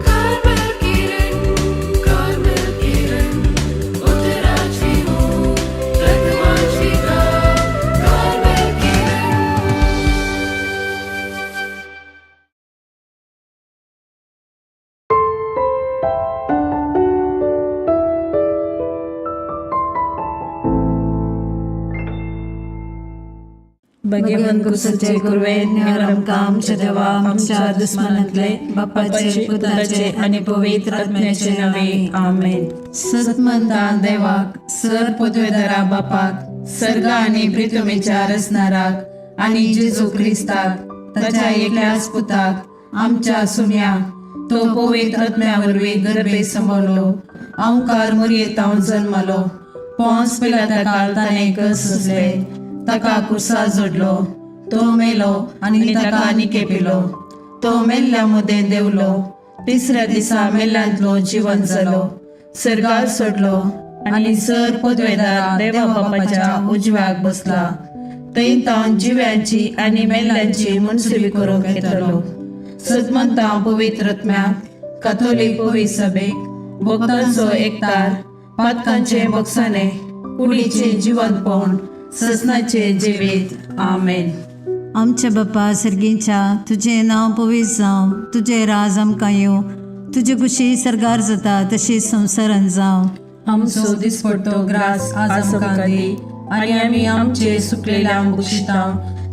Carmel Kiran, Carmel Kiran, उतराची हो, प्रथमाची गा, Carmel Kiran. Bhagwant कुसाचे कुरवे निवर आमकां आमच्या देवा आमच्या दुस्मानांतले बापाचे पुताचे आनी पवित्र आत्म्याचे नावे आमेन. सतमंता देवाक सर पदवेदारा बापाक सर्ग आनी प्रितुमेच्या रचणाराक आनी जेजू क्रिस्ताक ताच्या एकल्याच पुताक आमच्या सुम्या तो पवित्र आत्म्या वरवीं गर्भे समवलो अंकार मुरयेतावन जल्मलो पोंस पिलाता काल ताणें कस सोंसले ताका कुर्सा जोडलो तो मेलो आनी ताका निकेपिलो तो मेल्ल्या मदें देवलो तिसऱ्या दिसा मेल्ल्यांतलो जिवन जालो सर्गार सोडलो आनी सर पदवेदार देवा बापाच्या उजव्याक बसला थंय तावन जिव्यांची आनी मेल्ल्यांची मनसुबी करूंक येतलो. सदमंता पवित्र आत्म्याक काथोलीक पवित्र सभेक भक्तांचो एकतार पातकांचे बक्षाने कुडीचे जिवंतपण ससनाचे जिवीत. आमेन. आमच्या बापा सर्गींच्या, तुजें नांव पवित्र जावं, तुजें राज आमकां येवं, तुजी खुशी सर्गार जाता तशी संवसारान जावं. आमचो दिसपडतो ग्रास आज आमकां दी आनी आमी आमचे सुकलेल्या बक्षिता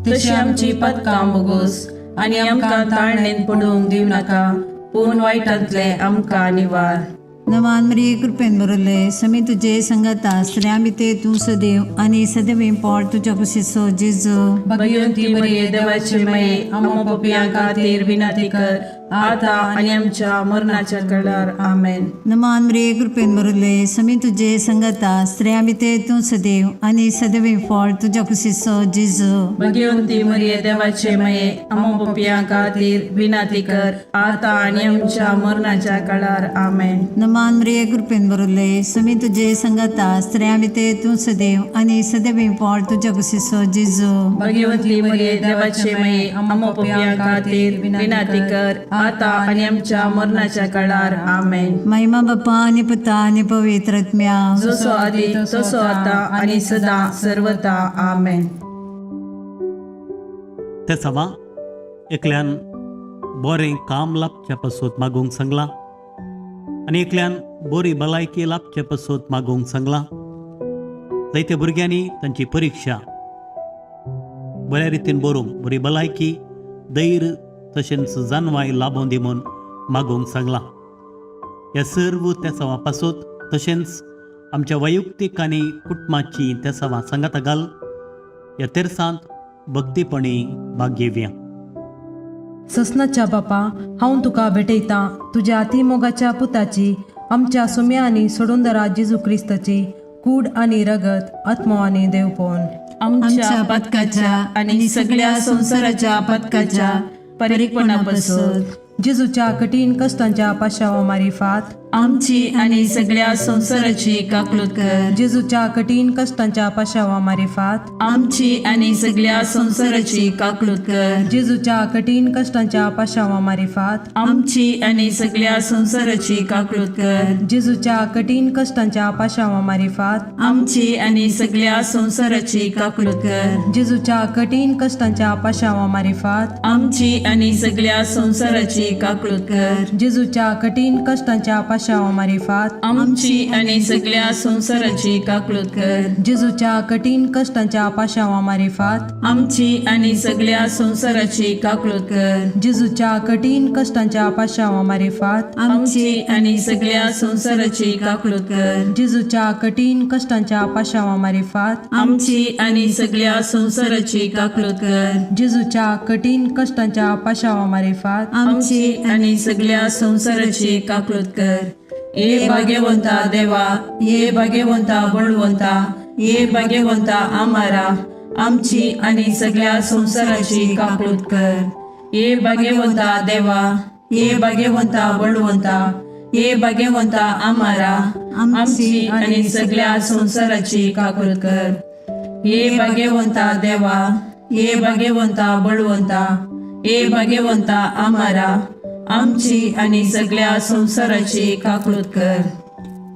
तशी आमची पदकां बोगोस आनी आमकां ताळणेन पडूंक दिवं नाका पूण वायटांतले आमकां निवार. नवान मरिये, कृपेन भरले, समी तुजे संगता, स्त्रियां भितर तूं सदैव आनी सदैव पोट तुज्या कुशीचो जेजू. भगवंती मरिये, देवाचे माये, आम्हा पपयां खातीर विनंती कर आता आनी आमच्या मरणाच्या कळार. आमेन. नमान मरिये, कृपेन भरले, समी तुजे संगता, स्त्रियां भितर तूं सदैव आनी सदैव फळ तुज्या कुशीचो जेजू. भगवंती मरिये, देवाचे माये, आम्हा पपयां खातीर विनंती कर आता आनी आमच्या मरणाच्या कळार. आमेन. नमान मरिये, कृपेन भरले, समी तुजे संगता, स्त्रियां भितर तूं सदैव आनी सदैव फळ तुज्या कुशीचो जेजू. भगवंती मरिये, देवाचे माये, आम्हा पपयां खातीर विनंती कर आता आनी आमच्या मरणाच्या कळार. आमेन. महिमा बापा आनी पुता आनी पवित्र आत्म्या. जसो आदी तसो आता आनी सदा सर्वता. आमेन. ते सवा एकल्यान बरें काम लाभचे पासत मागूंक सांगलां आनी एकल्यान बरी भलायकी लाभचे पासत मागूंक सांगलां. जायत्या भुरग्यांनी तांची परिक्षा बऱ्या रितीन बरोवंक बरी भलायकी, धैर्य तशेंच जानवाय लाभोवन दी म्हूण मागूंक सांगलां. ह्या सर्व तेसांवा पासत तशेंच आमच्या वैयक्तीक आनी कुटुंबाची तेसांवां सांगाता घाल ह्या तेरसांत भक्तीपणी भाग घेवया. ससनाच्या बापा, हांव तुका भेटयतां तुज्या अतिमोगाच्या पुताची, आमच्या सुम्या आनी सोडूनदरा जेजू क्रिस्ताची कूड आनी रगत, आत्मो आनी देवपण आमच्या पथकाच्या आनी सगळ्या संवसाराच्या पथकाच्या परीकपणापासून. जेजूच्या कठीण कश्टांच्या पाशावा मारिफात आमची आनी सगळ्या संवसाराची काकलूत कर. जेजूच्या कठीण कश्टांच्या पाशावा मारिफात आमची आनी सगळ्या संवसाराची काकलूत कर. जेजूच्या कठीण कश्टांच्या पाशावा मारिफात आमची आनी सगळ्या संवसाराची काकलूत कर. जेजूच्या कठीण कश्टांच्या पाशावा मारिफात आमची आनी सगळ्या संवसाराची काकलूत कर. जेजूच्या कठीण कश्टांच्या पाशावा मारिफात आमची आनी सगळ्या संवसाराची काकलूत कर. जेजूच्या कठीण कश्टांच्या पाशावा मारिफात आमची आनी सगळ्या संवसाराची काकलूत कर. जेजूच्या कठीण कश्टांच्या पाशावा मारिफात आमची आनी सगळ्या संवसाराची काकलूत कर. जेजूच्या कठीण कश्टांच्या पाशावा मारिफात आमची आनी सगळ्या संवसाराची काकलूत कर. जेजूच्या कठीण कश्टांच्या पाशावा मारिफात आमची आनी सगळ्या संवसाराची काकलूत कर. जेजूच्या कठीण कश्टांच्या पाशावा मारिफात आमची आनी सगळ्या संवसाराची काकलूत कर. ये भाग्यवंता देवा, ये भाग्यवंता बळवंता, ये भाग्यवंता आमारा, आमची आनी सगळ्या संवसाराची काकलूत कर. ये भाग्यवंता देवा, ये भाग्यवंता बळवंता, ये भाग्यवंता आमारा, आमची आनी सगळ्या संवसाराची काकलूत कर. ये भाग्यवंता देवा, ये भाग्यवंता बळवंता, ए भाग्यवंता आमारा, आमची आनी सगळ्या संवसाराची काकळूत कर.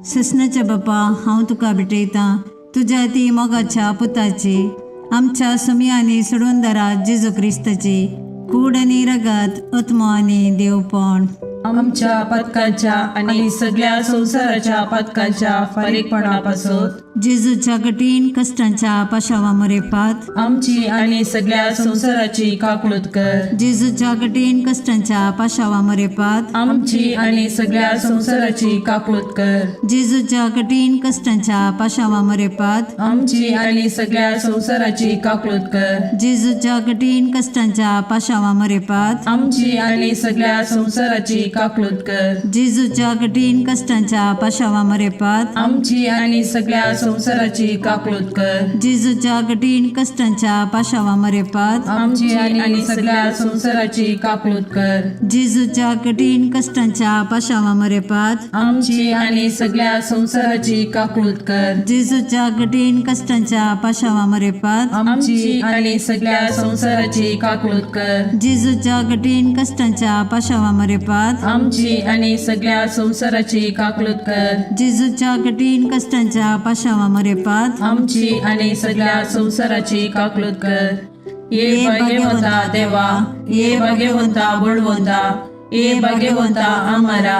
ससनाच्या बापा, हांव तुका भेटयतां तुज्या ती मोगाच्या पुताची, आमच्या सुमी आनी सोडूनदारा जेजू क्रिस्ताची कूड आनी रगत, आत्मो आनी देवपण आमच्या पातकांच्या आनी सगळ्या संवसाराच्या पातकांच्या फारीकपणापासून जेजूच्या कठीण कश्टांच्या पाशावा मरेपात आमची आनी सगळ्या संवसाराची काकळूत कर. जेजूच्या कठीण कश्टांच्या पाशावा मरेपात आमची आनी सगळ्या संवसाराची काकळूत कर. जेजूच्या कठीण कश्टांच्या पाशावा मरेपात आमची आनी सगळ्या संवसाराची काकळूत कर. जेजूच्या कठीण कश्टांच्या पाशावा मरेपात आमची आनी सगळ्या संवसाराची काकळूत कर. जेजूच्या कठीण कश्टांच्या पाशावा मरेपात आमची आनी सगळ्या संवसाराची काकळूत कर. जेजूच्या कठीण कश्टांच्या पाशावा मरेपात आमची आनी सगळ्या संवसाराची काकळूत कर. जेजूच्या कठीण कश्टांच्या पाशावा मरेपात आमची आनी सगळ्या संवसाराची काकळूत कर. जेजूच्या कठीण कश्टांच्या पाशावा मरेपात आमची आनी सगळ्या संवसाराची काकळूत कर. जेजूच्या कठीण कश्टांच्या पाशावा मरेपात आमची आनी सगळ्या संवसाराची काकळूत कर. जेजूच्या कठीण कश्टांच्या पाशावा मरेपात आमची आनी सगळ्या संवसाराची काकळूत कर. ये भाग्यवंता देवा, ये भाग्यवंता बळवंता, ये भाग्यवंता आमारा,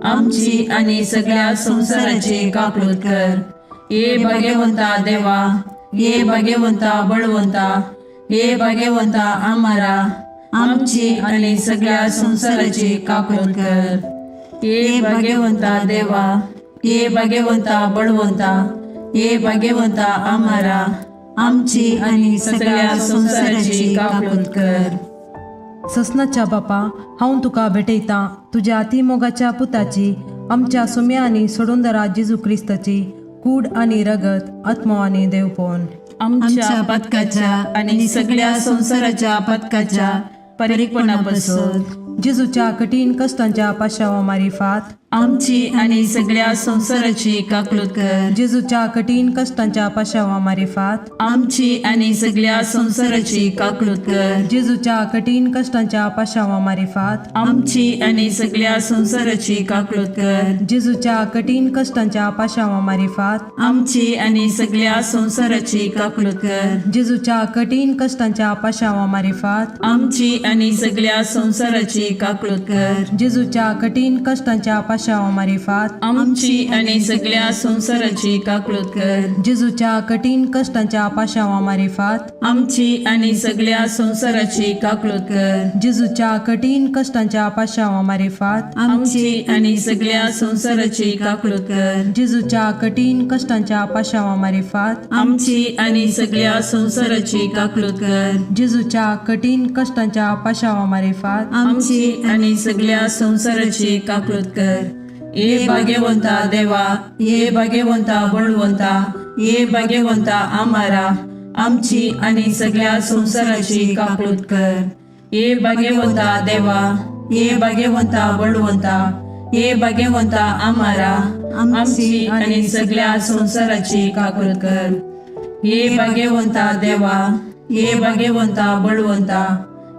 आमची आनी सगळ्या संवसाराची काकळूत कर. ये भाग्यवंता देवा, ये भाग्यवंता बळवंता, ये भाग्यवंता आमारा, आमची आनी सगळ्या संवसाराची काकळूत कर. ये भाग्यवंता देवा, ये भाग्यवंता बळवंता, ये भाग्यवंता आमारा, आमची आनी सगळ्या संवसाराची काकळूत कर. ससनाच्या बापा, हांव तुका भेटयतां तुज्या अतिमोगाच्या पुताची, आमच्या सुम्या आनी सोडूनदारा जेजू क्रिस्ताची कूड आनी रगत, आत्मो आनी देवपण आमच्या पथकाच्या आनी सगळ्या संवसाराच्या पथकाच्या परीकपणापासून जेजूच्या कठीण कश्टांच्या पाशावा मारिफात आमची आनी सगळ्या संवसाराची काकळूत कर. जेजूच्या कठीण कश्टांच्या पाशावा मारिफात आमची आनी सगळ्या संवसाराची काकळूत कर. जेजूच्या कठीण कश्टांच्या पाशावा मारिफात आमची आनी सगळ्या संवसाराची काकळूत कर. जेजूच्या कठीण कश्टांच्या पाशावा मारिफात आमची आनी सगळ्या संवसाराची काकळूत कर. जेजूच्या कठीण कश्टांच्या पाशावा मारिफात आमची आनी सगळ्या संवसाराची काकळूत कर. जेजूच्या कठीण कश्टांच्या पाशावा मारिफात आमची आनी सगळ्या संवसाराची काकळूत कर. जेजूच्या कठीण कश्टांच्या पाशावा मारिफात आमची आनी सगळ्या संवसाराची काकळूत कर. जेजूच्या कठीण कश्टांच्या पाशावा मारिफात आमची आनी सगळ्या संवसाराची काकळूत कर. जेजूच्या कठीण कश्टांच्या पाशावा मारिफात आमची आनी सगळ्या संवसाराची काकळूत कर. जेजूच्या कठीण कश्टांच्या पाशावा मारिफात आमची आनी सगळ्या संवसाराची काकळूत कर. ये भाग्यवंता देवा, ये भाग्यवंता बळवंता, ये भाग्यवंता आमारा, आमची आनी सगळ्या संवसाराची काकळूत कर. ये भाग्यवंता देवा, ये भाग्यवंता बळवंता, ये भाग्यवंता आमारा, आमची आनी सगळ्या संवसाराची काकळूत कर. ये भाग्यवंता देवा, ये भाग्यवंता बळवंता,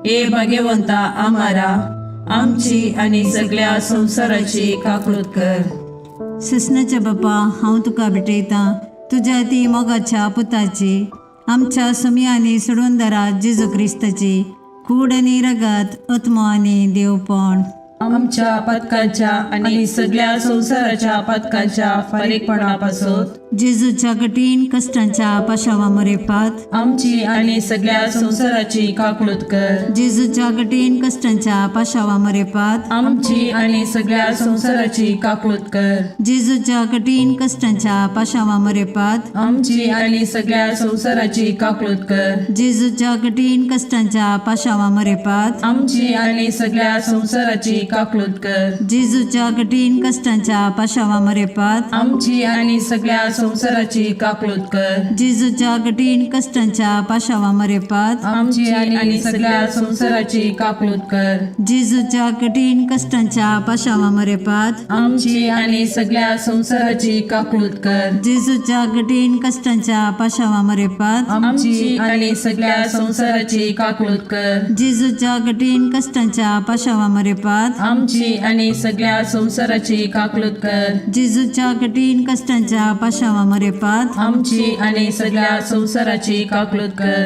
ये भाग्यवंता आमारा, आमची आनी सगळ्या संवसाराची काकळूत कर. ससनाच्या बापा, हांव तुका भेटयतां तुज्या ती मोगाच्या पुताची, आमच्या सुमी आनी सोडूनदारा जेजू क्रिस्ताची कूड आनी रगत, आत्मो आनी देवपण आमच्या पातकांच्या आनी सगळ्या संवसाराच्या पातकांच्या फारीकपणापासून जेजूच्या कठीण कश्टांच्या पाशावा मरेपात आमची आनी सगळ्या संवसाराची काकळूत कर. जेजूच्या कठीण कश्टांच्या पाशावा मरेपात आमची आनी सगळ्या संवसाराची काकळूत कर. जेजूच्या कठीण कश्टांच्या पाशावा मरेपात आमची आनी सगळ्या संवसाराची काकळूत कर. जेजूच्या कठीण कश्टांच्या पाशावा मरेपात आमची आनी सगळ्या संवसाराची काकलूत कर. जेजूच्या कठीण कश्टांच्या पाशावा मरेपात आमची आनी सगळ्या संवसाराची काकलूत कर. जेजूच्या कठीण कश्टांच्या पाशावा मरेपात आमची आनी सगळ्या संवसाराची काकलूत कर. जेजूच्या कठीण कश्टांच्या पाशावा मरेपात आमची आनी सगळ्या संवसाराची काकलूत कर. जेजूच्या कठीण कश्टांच्या पाशावा मरेपात आमची आनी सगळ्या संवसाराची काकलूत कर. जेजूच्या कठीण कश्टांच्या पाशावा मरेपात आमची आनी सगळ्या संवसाराची काकलूत कर. जेजूच्या कठीण कश्टांच्या पाशावा मरेपात आमची आनी सगळ्या संवसाराची काकलूत कर.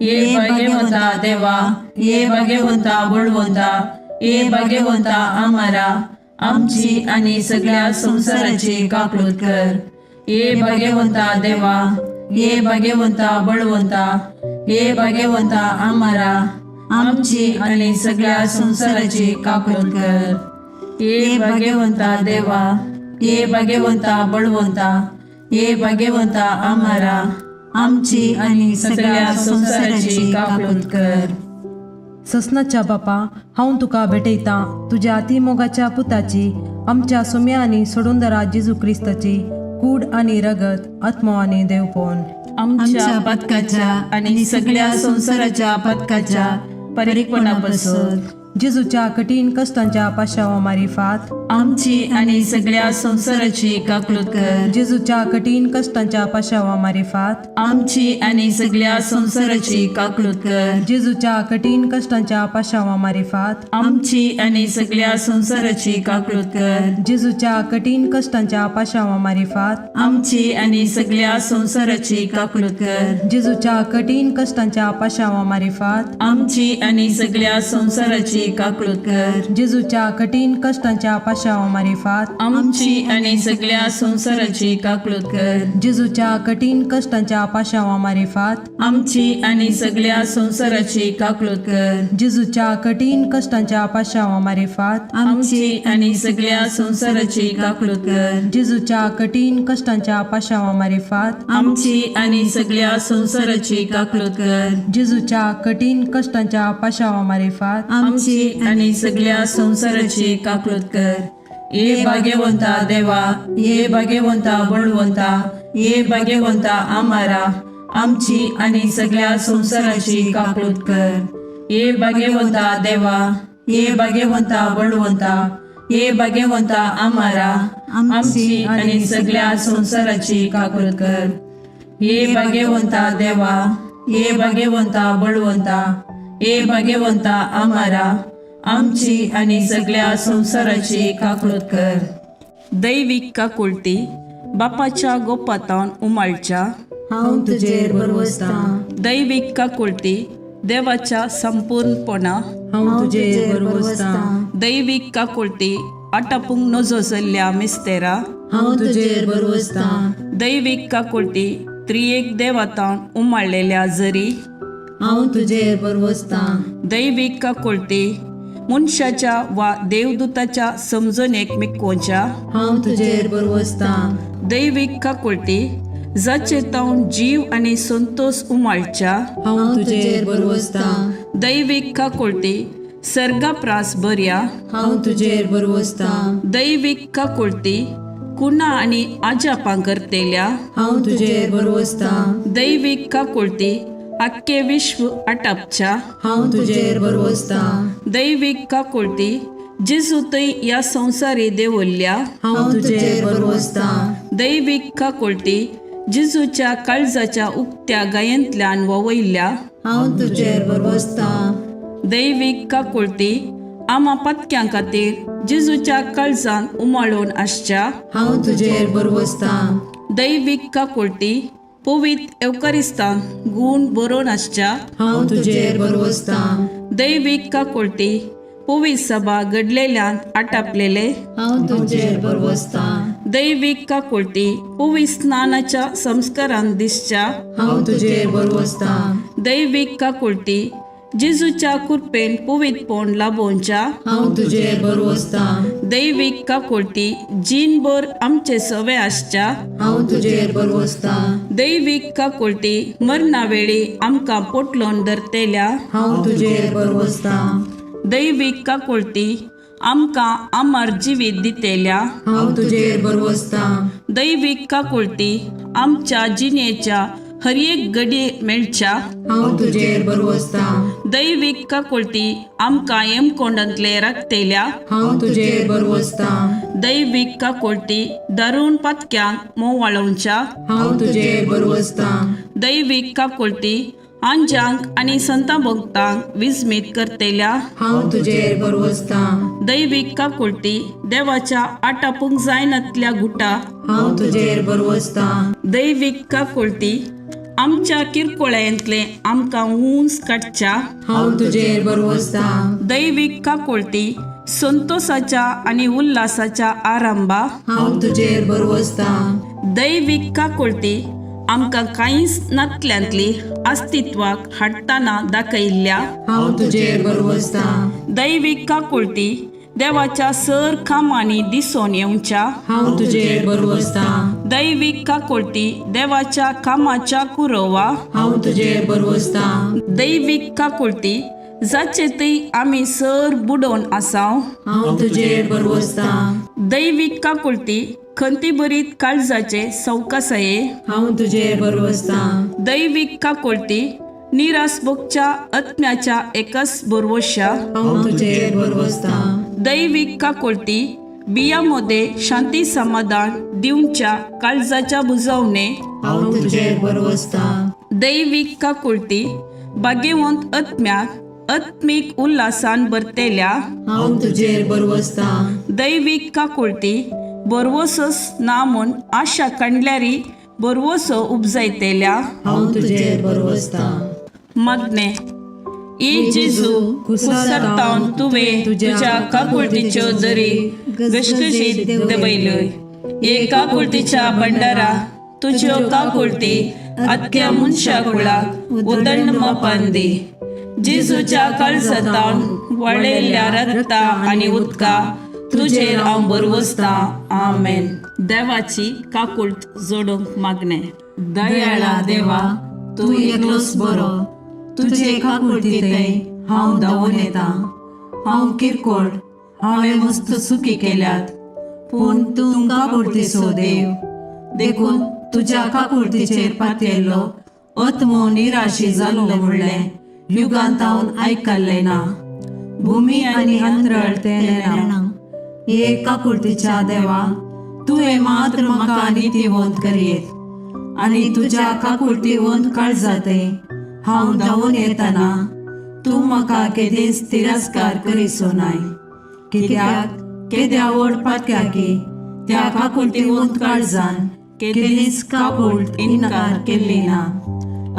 ये भाग्यवंता देवा, ये भाग्यवंता बळवंता, ये भाग्यवंता आमारा, आमची आनी सगळ्या संवसाराची काकलूत कर. ये भाग्यवंता देवा, ये भाग्यवंता बळवंता, ये भाग्यवंता आमारा, आमची आनी सगळ्या संवसाराची काकलूत कर. ये भाग्यवंता देवा, ये भाग्यवंता बळवंता, ये भाग्यवंता आमारा, आमची आणि सगळ्या संवसाराची काकलूत कर. ससनाच्या बापा, हांव तुका भेटयतां तुज्या अतिमोगाच्या पुताची, आमच्या सुम्या आनी सोडूनदरा जेजू क्रिस्ताची कूड आनी रगत, आत्मो आनी देवपण आमच्या पथकाच्या आणि सगळ्या संसाराच्या पथकाच्या परिपणापासून जेजूच्या कठीण कश्टांच्या पाशावा मारिफात आमची आणि सगळ्या संसाराची काकलूत कर. जेजूच्या कठीण कश्टांच्या पाशावा मारिफात आमची आणि सगळ्या संसाराची काकलूत कर. जेजूच्या कठीण कश्टांच्या पाशावा मारिफात आमची आणि सगळ्या संसाराची काकलूत कर. जेजूच्या कठीण कश्टांच्या पाशावा मारिफात आमची आणि सगळ्या संसाराची काकलूत कर. जेजूच्या कठीण कश्टांच्या पाशावा मारिफात आमची आणि सगळ्या संसाराची काकलूत कर. जेजूच्या कठीण कश्टांच्या पाशावा मारिफात आमची आणि सगळ्या संसाराची काकलूत कर. जेजूच्या कठीण कश्टांच्या पाशावा मारिफात आमची आणि सगळ्या संसाराची काकलूत कर. जेजूच्या कठीण कश्टांच्या पाशावा मारिफात आमची आणि सगळ्या संसाराची काकलूत कर. जेजूच्या कठीण कश्टांच्या पाशावा मारिफात आमची आणि सगळ्या संसाराची काकलूत कर. जेजूच्या कठीण कश्टांच्या पाशावा मारिफात आमची आणि सगळ्या संसाराची काकलूत कर. ये भाग्यवंता देवा, ये भाग्यवंता बळवंता, ये भाग्यवंता आमारा, आमची आणि सगळ्या संसाराची काकलूत कर. ये भाग्यवंता देवा, ये भाग्यवंता बळवंता, ये भाग्यवंता आमारा, आमची आणि सगळ्या संसाराची काकलूत कर. ये भाग्यवंता देवा, ये भाग्यवंता बळवंता, ये भाग्यवंता आमारा, आमची आणि सगळ्या संसाराची काकलूत कर. दैवीक काकुळटी बापाच्या गोपातावन उमाळच्या हांव तुजेर भरवसतां. दैवीक काकुळटी देवाच्या संपूर्णपणा हांव तुजेर भरवसतां. दैवीक काकुळटी आटापूंक नजो जाल्ल्या मिस्तेरा हांव तुजेर भरवसतां. दैवीक काकुळटी त्रियेक देवातावन उमाळलेल्या जरी हांव तुजेर भरवसतां. दैवीक काकुळटी मनशाच्या वा देवदूताच्या समजणेक मिकोवच्या हांव तुजेर भरवसतां. दैवीक काकुळटी जाचे तावन जीव आनी संतोष उमाळच्या हांव तुजेर भरवसतां. दैवीक काकुळटी सर्गाप्रास बऱ्या हांव तुजेर भरवसतां. दैवीक काकुळटी कुणा आनी आजापां करतेल्या हांव तुजेर भरवसतां. दैवीक काकुळटी आख्खे विश्व आटापच्या हांव तुजेर भरवसतां. दैवीक काकुळटी जेजू थंय ह्या संवसारी देवल्ल्या हांव तुजेर भरवसतां. दैवीक काकुळटी जेजूच्या काळजाच्या उक्त्या गायेंतल्यान ववयल्ल्या हांव तुजेर भरवसतां. दैवीक काकुळटी आमा पत्क्यां खातीर जेजूच्या काळजान उमाळून आसच्या हांव तुजेर भरवसतां. दैवीक काकुळटी पवित्र एवकारिस्तान गूण बरोवन आसच्या हांव तुजेर भरवसतां. दैवीक काकुळटी पवित्र सभा घडलेल्यान आटापलेले हांव तुजेर भरवसतां. दैवीक काकुळटी पवित्र स्नानाच्या संस्कारान दिसच्या हांव तुजेर भरवसतां. दैवीक काकुळटी जेजूच्या कृपेन पवित्रपण लाभोवच्या हांव तुजेर भरवसतां. दैवीक काकुळटी जीणभर आमचे सवे आसच्या हांव तुजेर भरवसतां. दैवीक काकुळटी मरणा वेळी आमकां पोटलोन धरतेल्या हांव तुजेर भरवसतां. दैवीक काकुळटी आमकां अमर जिवीत दितेल्या हांव तुजेर बरवसतां. दैवीक काकुळटी आमच्या जिणेच्या हर एक घडये मेळच्या हांव तुजेर बरवसतां. दैवीक काकुळटी आमकां येमकोंडांतले राखतेल्या हांव तुजेर बरवसतां. दैवीक काकुळटी दारुण पातक्यांक मोवाळोवच्या हांव तुजेर बरवसतां. दैवीक काकुळटी आंजांक आनी संतां भक्तांक विस्मीत करतेल्या हांव तुजेर बरवसतां. दैवीक काकुळटी देवाच्या आटापूंक जायनातल्या गुटा हांव तुजेर बरवसतां. दैवीक काकुळटी आमच्या किरकोळ्यांतले आमकां उंच काडच्या हांव तुजेर बरवसतां. दैवीक काकुळटी संतोसाच्या आनी उल्हासाच्या आरंभा हांव तुजेर बरवसतां. दैवीक काकुळटी आमकां कांयच नातल्यांतली अस्तित्वाक हाडटना दाखयल्ल्या हांव तुजेर बरवसतां. दैवीक काकुळटी देवाच्या सर कामांनी दिसून येवच्या हांव तुजेर बरवसतां. दैवीक काकुळटी देवाच्या कामाच्या कुरोवा हांव तुजेर बरवसतां. दैवीक काकुळटी जाचे थंय आमी सर बुडोवन आसाव हांव तुजेर बरवसतां. दैवीक काकुळटी खंतीभरीत काळजाचे सवकासाये हांव तुजेर बरवसतां. दैवीक काकुळटी निरास भोगच्या आत्म्याच्या एकच बरवश्या हांव तुजेर बरवसतां. दैवीक काकुळटी बिया मध्ये शांती समाधान दिवच्या काळजाच्या बुजवणे हांव तुजेर बरवसतां. दैवीक काकुळटी भाग्यवंत आत्म्याक आत्मीक उल्हासान भरतेल्या हांव तुजेर बरवसतां. दैवीक काकुळटी बरवसोच ना म्हूण आशा काडल्यारी बरवसो उपजायतेल्या हांव तुजेर बरवसतां. मागणें ए जेजू, कुसरतावन तुवें तुज्या काकुळटीच्यो दरी घसघशीत दवयल्यो. हे काकुळटीच्या भंडारा तुज्यो काकुळटी आख्या मनशा कुळाक उदंड मापान दी. जेजूच्या काळजातावन वळयल्ल्या रक्ता आनी उदका तुजेर हांव बरवसतां. आमेन. देवाची काकुळट जोडूंक मागणें. दयाळा देवा, तूं एकलोच बरो. तुजे काकुळटींतय हांव धांवून येता. हांव किरकोळ, हांवें मस्त चुकी केल्यात, पूण तूं काकुळटीचो देव, देखून तुज्या काकुळटीचेर पातयेल्लो आत्मो निराशी जाल्लो म्हणलें युगांतावन आयकल्लें ना. भुमी आनी अंतरळ तें नेणा. हे काकुळटीच्या देवा, तुवें मात्र म्हाका नितीवंत करयेत आनी तुज्या काकुळटीवंत काळजांतय हांव धांवून येतना तूं म्हाका केदींच तिरस्कार करिसो नाय. कित्याक केद्या व्हड पातक्याकी त्या काकुळटीवंत काळजान केदींच काकुळट इन्कार केल्ली ना.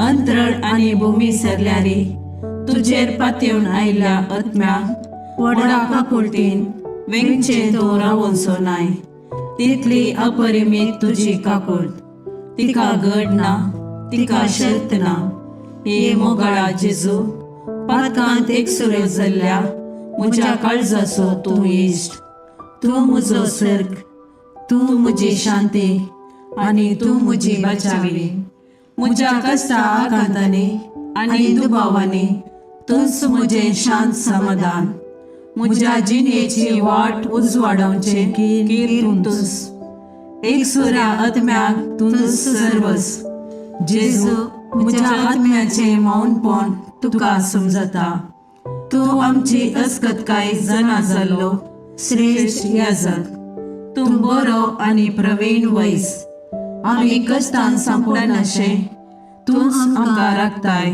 अंतरळ आनी भुमी सरल्यारी तुजेर पातयेवन आयिल्ल्या आत्म्याक व्हडा काकुळटीन वेंगचें तूं रावोनसो नाय. तितली अपरिमीत तुजी काकुळट, तिका गड ना, तिका शर्त ना. हे मोगाळा जेजू, पातकांत एकसुरो जाल्ल्या म्हज्या काळजाचो तूं इश्ट. तूं म्हजो सर्ग, तूं म्हजी शांती आनी तूं म्हजी बचावी. म्हज्या कश्टा आकांतांनी आनी दुबावांनी तूंच म्हजें शांत समाधान. म्हज्या जिणेची वाट उजवाडावचें कीर तूंच. एकसुऱ्या आत्म्याक तूंच सर्वस. जेजू, म्हज्या आत्म्याचें मौनपण तुका समजता. तूं आमची अस्कतकाय जाणा जाल्लो श्रेश्ठ याजक. तूं बरो आनी प्रवीण वैस. आमी कश्टान सांपडनाशें तूंच आमकां राखताय,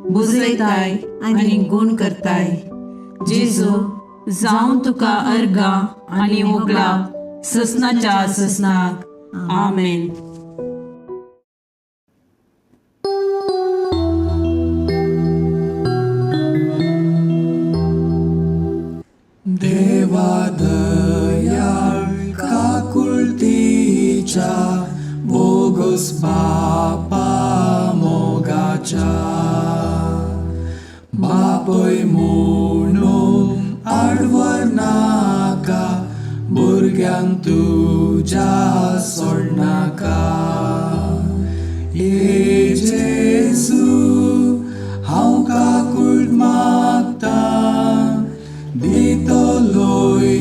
बुजयताय आनी गूण करताय. जेजू, जावं तुका अर्गां आनी उगळाप ससनाच्या ससनाक. आमेन. देवा दयाळ काकुळटीच्या बोगस बापा मोगाच्या, बापय म्हणून आडवर नाका, भुरग्यांक तुज्या सोडनाका. ये जेजू, हांव काकुळट मागता, दितलोय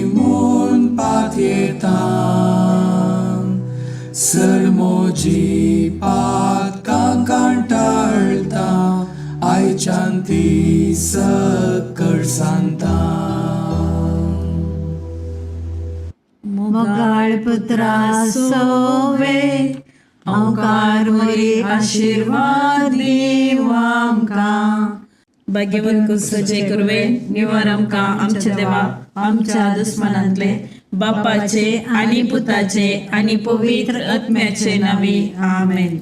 सर मोजी पातकां कांटाळटा आयच्यान ती सकळ सांता. मोगाळ पुत्रा सोवे अंकार मोरी आशीर्वाद दिव आमकां. भाग्यवंत कुसचे कुरवे निवार आमकां आमच्या देवा आमच्या दुस्मनांतले बापाचे आणि पुताचे आणि पवित्र आत्म्याचे नावे. आमेन.